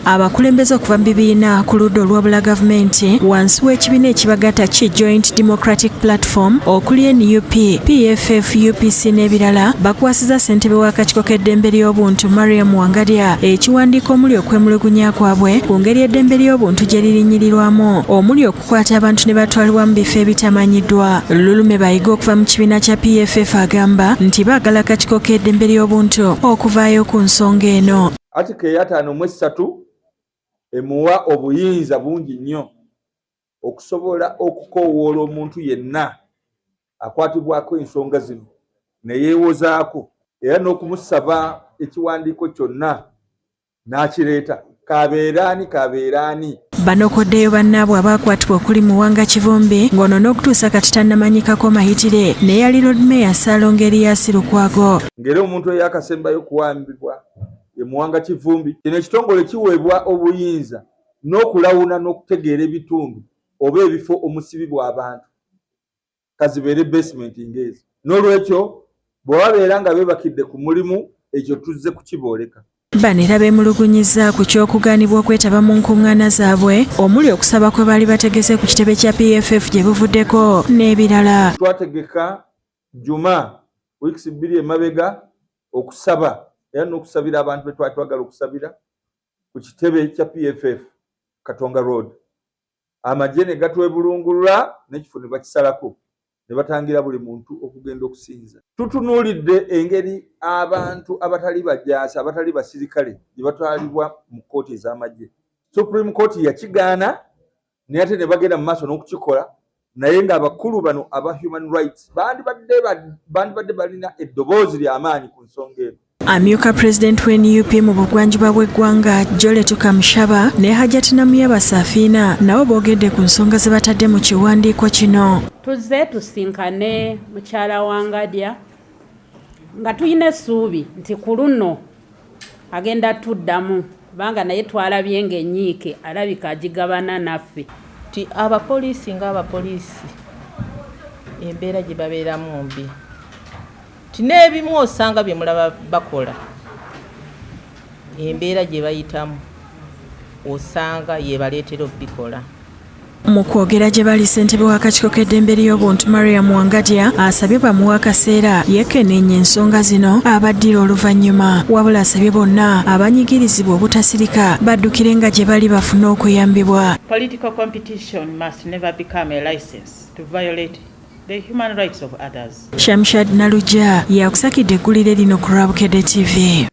Abakulembeze okuva mu bibiina ku ludda oluwabula gavumenti wansi w'ekibiina ekibagatta ki Joint Democratic Platform okuli NUP, PFF, UPC n'ebirala bakwasiza ssentebe w'akakiiko k'eddembe ly'obuntu Mariam Wangadya ekiwandiiko omuli okwemulugunya kwabwe ku ngeri eddembe ly'obuntu gye lirinnyirirwamu omuli okukwata abantu ne batwalibwa mu bifo ebitamanyiddwa. Lulume Bayiga okuva mu kibiina kya PFF agamba nti baagala akakiiko k'eddembe ly'obuntu okuvaayo ku nsonga eno. Article eya 53 emuwa obuyinza bungi nnyo okusobola okukoowoola omuntu yenna akwatibwako ensonga zino ne yeewozaako era n'okumusaba ekiwandiiko kyonna n'akireeta, kabeeraani kabeeraani. Banokoddeyo bannaabwe abaakwatibwa okuli Muwanga Kivumbi, ng'ono n'okutuusa kati tannamanyikako mayitire, n'eyali Lord Mayor Ssaalongo Erias Lukwago. Ng'era omuntu eyakasembayo okuwambibwa ye Muwanga Kivumbi. Kino ekitongole kiweebwa obuyinza n'okulawuna n'okutegeera ebitundu oba ebifo omusibibwa abantu, kazibeere basement ng'ezo. N'olwekyo bwe babeera nga beebakidde ku mulimu, ekyo tuzze kukibooleka. Bano era beemulugunyizza ku ky'okugaanibwa okwetaba mu nkuŋŋaana zaabwe omuli okusaba kwe baali bategese ku kitebe kya PFF gye buvuddeko n'ebirala. Twategeka juma wiiki 2 emabega okusaba era n'okusabira abantu be twali twagala okusabira ku kitebe kya PFF Katonga Road. Amagye ne gatwebulungulula n'ekifo ne bakisalako ne batangira buli muntu okugenda okusinza. Tutunuulidde engeri abantu abatali bajaasi, abatali basirikale gye batwalibwa mu kkooti ez'amagye. Supreme Court yakigaana, naye ate ne bagenda mu maaso n'okukikola, naye ng'abakulu bano aba human rights bandibadde balina eddoboozi ly'amaanyi ku nsonga eno. Amyuka pulezidenti w'NUP mu bugwanjuba bw'eggwanga Jolet Kamushaba ne Hajati Namuyaba Safiina nabo boogedde ku nsonga ze batadde mu kiwandiiko kino. Tuzze tusinkane mukyala Wangadya nga tulina essuubi nti ku luno agenda tuddamu, kubanga naye twalabye ng'enyiike alabika agigabana naffe. Nti abapoliisi ng'abapoliisi, embeera gye babeeramu mbi, nti n'ebimu osanga bye mulaba bakola, embeera gye bayitamu osanga yebaleetera obikola. Mu kwogera gye bali, ssentebe w'akakiiko k'eddembe ly'obuntu Mariam Wangadya asabye bamuwe akaseera yeekenneenya ensonga zino abaddira oluvannyuma. Wabula asabye bonna abanyigirizibwa obutasirika, baddukire nga gye bali bafune okuyambibwa. Political competition must never become a license to violate the human rights of others. Shamshad Nalujja yakusakidde eggulire lino ku Lwabukedde TV.